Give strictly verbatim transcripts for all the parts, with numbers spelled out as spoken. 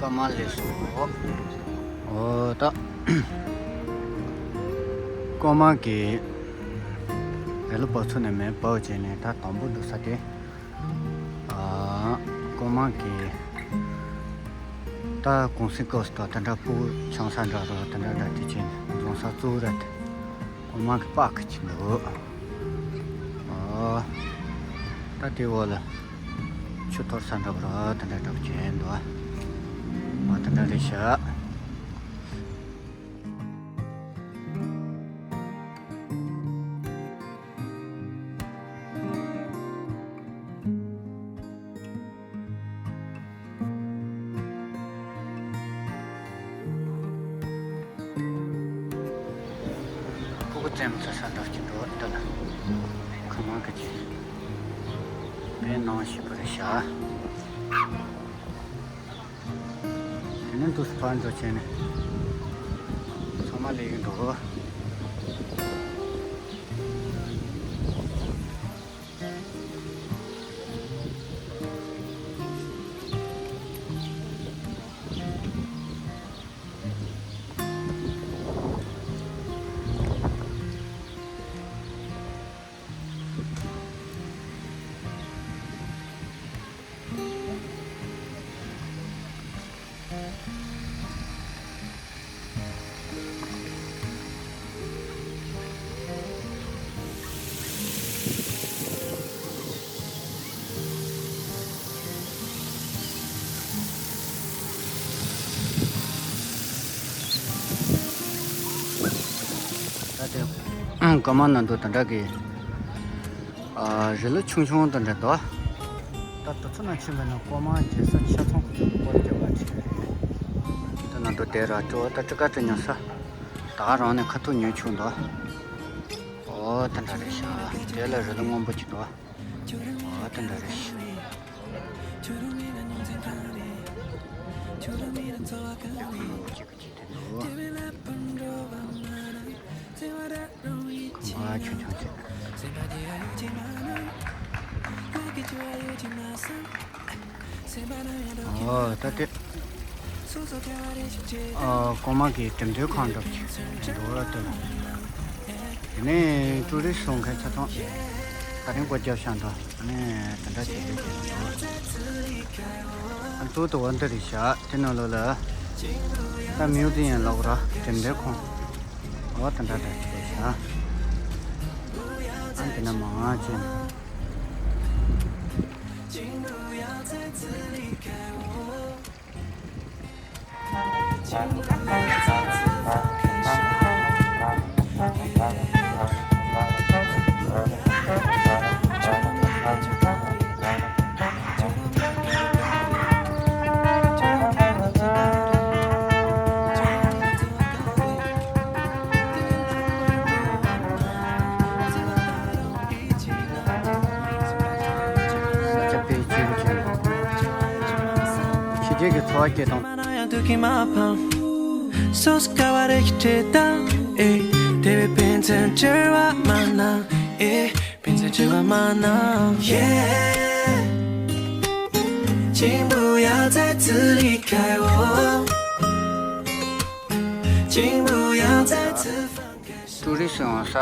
ཀ་མ་ལས་སོ། འོ་ད། ཀོ་མ་གི་རི་ལ་བབས་ཚུགས་ནས་མེད་བབས་བྱས་ནས་ད་དང་པོ་འདུག་ས་དེ། ཨ། ཀོ་མ་གི་ད་གུང་སེང་སྐབས་སུ་ད་དེ་འདྲ་སྤུ་གུ་འཆང་ས་འདྲ་རོ་དེ་འདྲ་འདྲ་དེ་བྱས་ནས་རྫོང་ས་གཙོ་བོ་ར་དེ། ཀོ་མ་གི་པག་གི་ཅིག་འདུག་ཨ། ད་དེའི་འོག་ལ་ཆུ་འཐོར་ས་འདྲ་པོ་ར་དེ་འདྲ་འདྲ་པོ་ཅིག་འདུག་ཨ། དེ་འདྲ་རེད་ཤག་སྤུ་གུ་རྩེད་མོ་རྩེ་ས་འདྲ་ཅིག་འདུག་འདི་ལ། ཁ་མང་གི་ཅིག་པའི་ནང་ཞིག་པར་བཞག་དེ་ནས་འདུག་སྤར་འགྲོ་བྱས་ནས་ཚང་མ་ལས་ཡིན་འགྲོ། ད་དེ་ཀོ་མ་ནང་དུ་དེ་འདྲ་གི་ཨ། རི་ལ་ཆུང་ཆུང་དེ་འདྲ་འདུག་ད་དུས་ཚོད་ནང་ཕྱིན་པ་ན་ཀོ་མ་རྒྱལ་ས་ཆ་ཚང་ཁུལ་དུ་སྐོར་རྒྱག་པ་བྱེད་རེད། དེ་ནང་དུ་བསྡད་ར་སྤྲོ་བ་ད་ཀྲི་ཀ་ཀྲི་ཉོ་ས། ད་རང་ནས་ཁ་ཐུག་ཉོ་ཆོག་འདུག་ཨོ་དེ་འདྲ་རེད་ཤག་དེ་ལ་རི་ལ་སྔོན་པོ་ཅིག་འདུག་ཨོ་དེ་འདྲ་རེད་ཤག་ཁོ་ནང་གཅིག་གཅིག་དེ་འདུག་ཁང་པ་ཆུང་ཆུང་ཅིག་ཨོ་ད་དེ། ཨ། ཀོ་མ་གི་འགྲེམས་སྟོན་ཁང་འདྲ་པོ་ཅིག་འདུག་ལ་ལྟོས། དེ་ནས་ཀྲུ་རི་སི་སོང་མཁན་ཆ་ཚང་ད་རིང་སྒོ་བརྒྱབ་བཞག་འདུག་དེ་ནས་དེ་འདྲ་བྱེད་དུས་དེ་འདུག་ཨ། གཙོ་བོ་དེ་འདི་རེད་ཤག་དེ་ནང་ལོགས་ལ་ད་མིའུ་ཛི་ཡམ་ལབ་དགོས་ར། འགྲེམས་སྟོན་ཁང་། འོ་དེ་འདྲ་འདྲ་ཅིག་རེད་ཤག་ཨ། དེ་ན་མང་ང་ཅན། ས་ཆ་དཔེ་སྐྱིད་པོ་ཅིག་ཕྱི་རྒྱལ་གྱི་འཚོ་བ་སྐྱེལ་སྟངས། ཀྲུ་རི་སི་ཡོང་ས་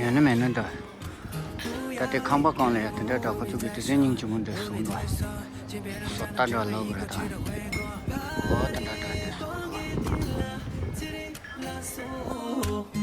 ཡོད་ན་མེད་ན་འདྲ། ད་ལྟའི་ཁང་པ་གང་ལ་ཡང་དེ་འདྲ་འདྲ་ཁོ་ཚོ་གི་ཌི་ཛའིན་སྙིང་རྗེ་མོ་འདྲ་བཟོས་འདུག་སོ་ལྟ་འདྲ་ལབ་དགོས་རེད་ད། འོ་དེ་འདྲ་འདྲ་འདྲ་བཟོས་འདུག་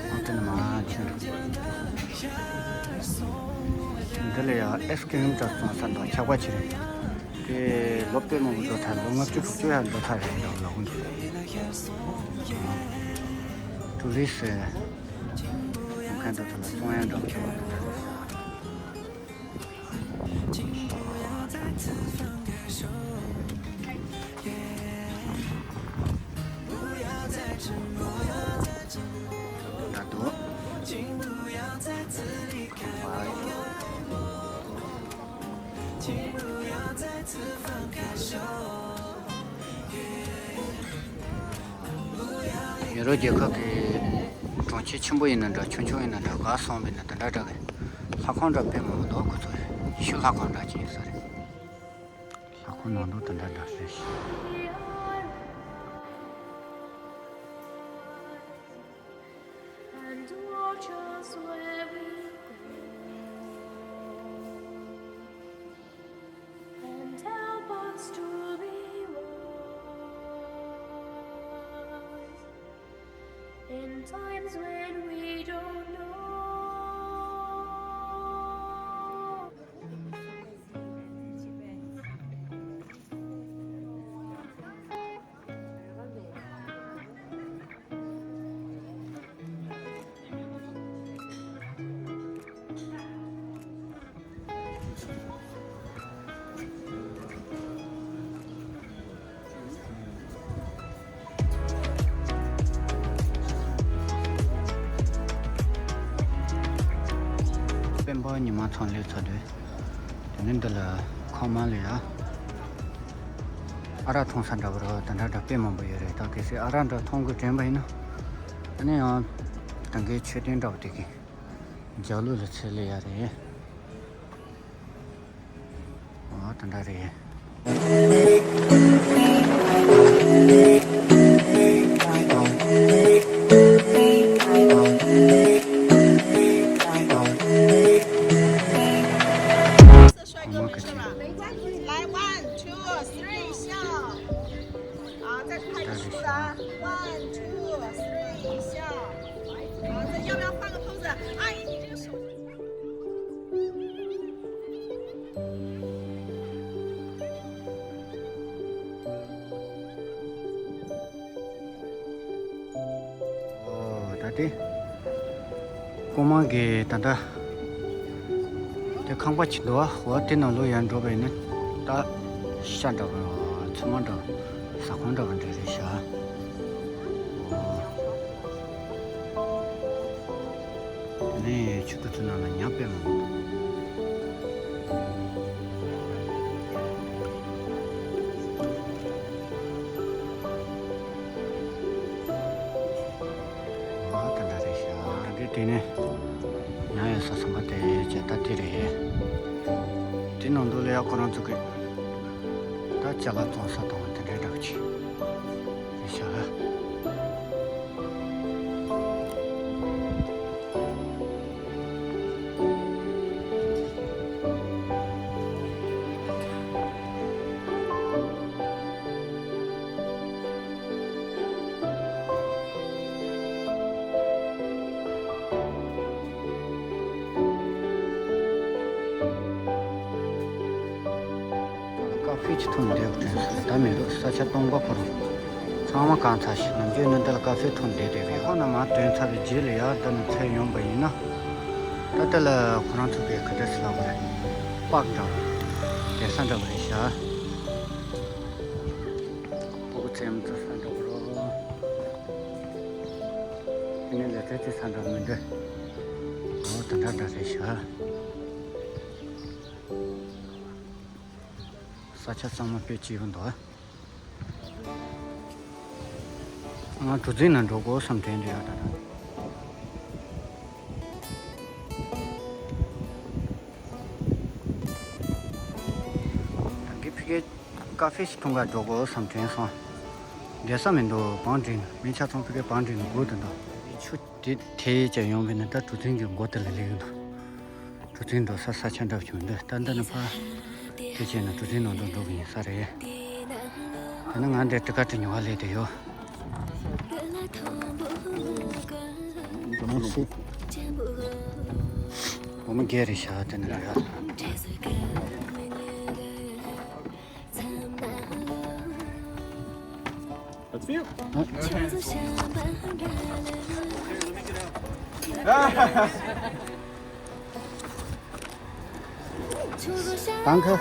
འོ་དེ་ནི་མ་ཆེན། འདི་ལ་ཡང་ཨེ་སི་ཀི་རིམ་འདྲ་བཙོང་ས་འདུག་ཆག་པ་ཆེ་རེད། དེ་ལོ་དཔེ་མང་པོ་འགྲོ་ཐལ། ལོ་ལྔ་བཅུ་དྲུག་ཅུ་ཡར་འགྲོ་ཐལ་རེད་འདུག་ལོ་ཀུན་གྱི། ཀྲུ་རི་སི་མཁན་དེ་ཚོ་ལ་བཙོང་ཡ་འདྲ་པོ་འདུག་འདྲ་འདུག་ཡུ་རོབ་རྒྱལ་ཁབ་ཀྱི་ གྲོང་ཁྱེར་ཆེན་པོ་ཡིན་ན་འདྲ། ཆུང་ཆུང་ཡིན་ན་འདྲ། གར་སོང་བས་ན་དེ་འདྲ་འདྲ་གི། ལྷ་ཁང་འདྲ་དཔེ་མང་པོ་འདུག་ཁོ་ཚོ་ཡི་ཤུལ་ལྷ་ཁང་འདྲ་ཅིག་ཡིན་ས་རེད། ལྷ་ཁང་ནང་དུ་དེ་འདྲ་འདྲ་རེད། And watch us where we go, and help us to be wise in times when we don't know. དཔོན་པོ་ཉི་མ་ཚང་སླེབས་ཚར་དུས། དེ་ནས་འདི་ལ་ཁང་མ་ལ་ཡ། ཨ་རག་འཐུང་ས་འདྲ་པོ་ར་དེ་འདྲ་འདྲ་དཔེ་མང་པོ་ཡོད་རེད། ད་གལ་སྲིད་ཨ་རག་འདྲ་འཐུང་དགོས་དྲན་པ་ཡིན་ན། ཨ་ནི་ཡང་། ད་གའི་མཆོད་རྟེན་འདྲ་པོ་དེ་གི། རྒྱབ་ལོགས་ལ་ཚུར་སླེབས་ཡ་རེད། ཨོ་དེ་འདྲ་རེད། ཨོ་ཁ་ཆེ། 来，one, two, three, 笑。好，再拍个竖的啊，one, two, three, 笑。好，再要不要换个 pose？阿姨，你这个手。 ཨོ་ད་དེ། རྐུན་མ་གི་ད་ལྟ། དེ་ཁང་པ་ཅིག་འདུག་ཨ། འོ་དེ་ནང་ལོགས་ཡར་འགྲོ་བས་ནི། ད། ཤ་འདྲ་བོ། ཚོད་མ་འདྲ་བོ། ཟ་ཁང་འདྲ་བོ་འདྲ་རེད་ཤག་ཨོ། དེ་ནས་ཆུ་ཐིགས་ཚོ་ནང་ལ་ཉ་དཔེ་མང་པོ་འདུག་ཨ་དེ་འདྲ་རེད་ཤག་ད་གི་དེ་ནས་ཉ་ཡོད་ས་ཚང་མ་དེ་བྱས་ད་དེ་རེད། དེ་ནང་དུ་ལ་ཡ་ཁོ་རང་ཚོ་གི་ད་ཅ་ལག་བཙོང་ས་དང་དེ་འདྲའི་འདྲ་བོ་ཅིག་རེད་ཤག་ཀ་ཧྥེ་ཅིག་འཐུང་བསྡད་དྲན་སོང་། ད་མི་འདུག་ས་ཆ་སྟོང་པ་ཁོ་རང་ཚང་མ་གང་ཚ་ཞིག་ནམ་རྒྱུན་ནི་འདི་ལ་ཀ་ཧྥེ་འཐུང་བསྡད་བསྡད་པའི་ཁོང་རྣམས་མར་ཐོན་ཚར་བའི་རྗེས་ལ་ཡར་འདི་ནས་ཚུར་ཡོང་པ་ཡིན་ན། ད་ལྟ་ལ་ཁོ་རང་ཚོ་གི་ག་འདྲ་ཟེར་ལབ་དགོས་རེད། པག་འདྲ་བོ། བསྡད་ས་འདྲ་བོ་རེད་ཤག་སྤུ་གུ་རྩེད་མོ་རྩེ་ས་འདྲ་བོ་རོ། དེ་ནས་ལས་ཀ་བྱེད་ས་འདྲ་མི་འདུག་འོ་དེ་འདྲ་འདྲ་རེད་ཤག་ས་ཆ་ཚང་མ་དཔེ་སྐྱིད་པོ་འདུག་ང་གྲུ་གཟིངས་ནང་འགྲོ་དགོས་བསམ་དྲན་འདུག་ཡ་ད་ལྟ། ད་གི་ཕ་གིར་ཀ་ཧྥེ་ཞིག་འཐུང་ག་འགྲོ་དགོས་བསམ་དྲན་སོང་། བསྡད་ས་མི་འདུག་བང་སྒྲིག་མི་ཆ་ཚང་ཕ་གིར་བང་སྒྲིག་ནས་སྒུག་བསྡད་འདུག་ཆུ་དེ་ཐེ་ཅན་ཡོང་བས་ན་ད་གྲུ་གཟིངས་ཀྱི་མགོ་དེ་ལ་སླེབས་ཀྱི་འདུག་གྲུ་གཟིངས་འགྲོ་ས་ས་ཆ་འདྲ་བྱུང་འདུག་ད་འདི་ནས་ཕར་དེ་བྱས་ན་གྲུ་གཟིངས་ནང་དུ་འགྲོ་གི་ཡིན་ས་རེད། ད་ནི་ང་འདིར་ཊི་ཀ་ཊི་ཉོ་བ་སླེབས་བསྡད་ཡོད། ཨོ་མ་བརྒྱད་རེད་ཤག་དེ་ནི་རེད། That's you. Danke.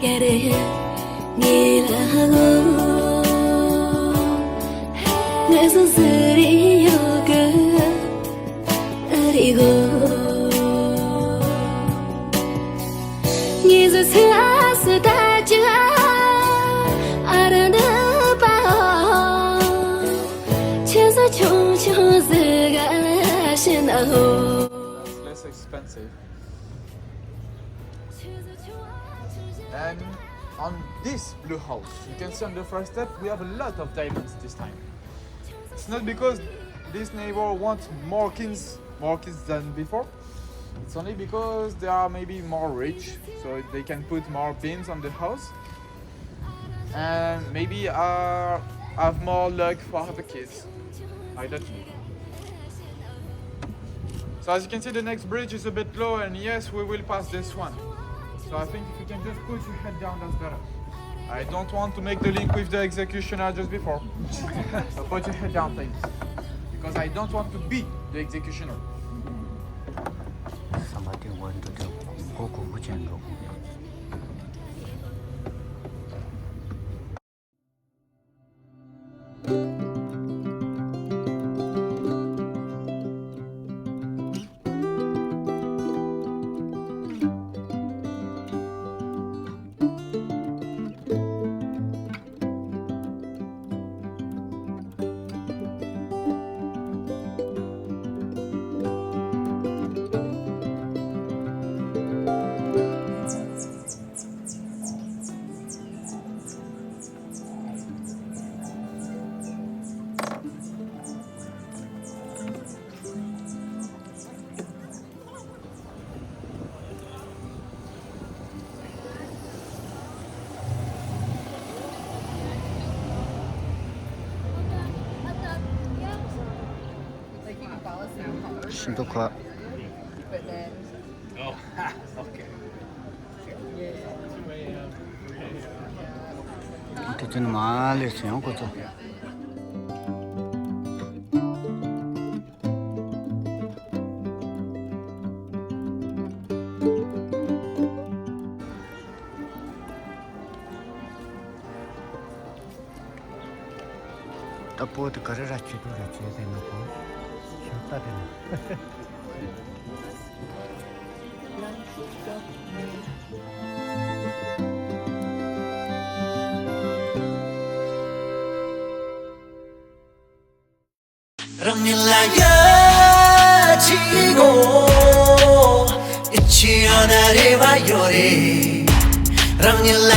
ག་རེ་ངའི་ལ་གོ། ངའི་སོ་སོ་རེ་ཡོད་གི་ཨ་རེ་གོ། ངའི་སོ་སོ་ཨ་སི་ད་ཅི་ཨ་ར་འདི་པའོ། ཁྱེད་སོ་ཆུང་ཆུང་ཟི་ག་ཤི་ན་ཧོ། Less expensive. And on this blue house, you can see on the first step, we have a lot of diamonds this time. It's not because this neighbor wants more kids, more kids than before. It's only because they are maybe more rich, so they can put more beams on the house. And maybe uh, have more luck for the kids. I don't know. So as you can see, the next bridge is a bit low, and yes, we will pass this one. So I think if you can just put your head down, that's better. I don't want to make the link with the executioner just before. So put your head down, please. Because I don't want to be the executioner. བསམ་པ་དེ་འོར་འགྲོ་དུས་མགོ་སྒུར་པོ་ཅན་འགྲོ། ཤིན་ཏུ་ཁ། དེ་ཚོ་ནི་མ་ལས་ཟིན་ཡོང་ཁོ་ཚོ། ལྟ་བུ་དེ་ག་རེ་ར་བྱེད་དུ་ར་བྱེད་ཟེར་ན་གོ། ཞོ་ལྟ་དེ་ན། རང་ཉིད་ལ་ཡ་ཅི་གོ། ཨི་ཆི་ཡ་ན་རེ་བ་ཡོད་རེད། རང་ཉིད་ལ།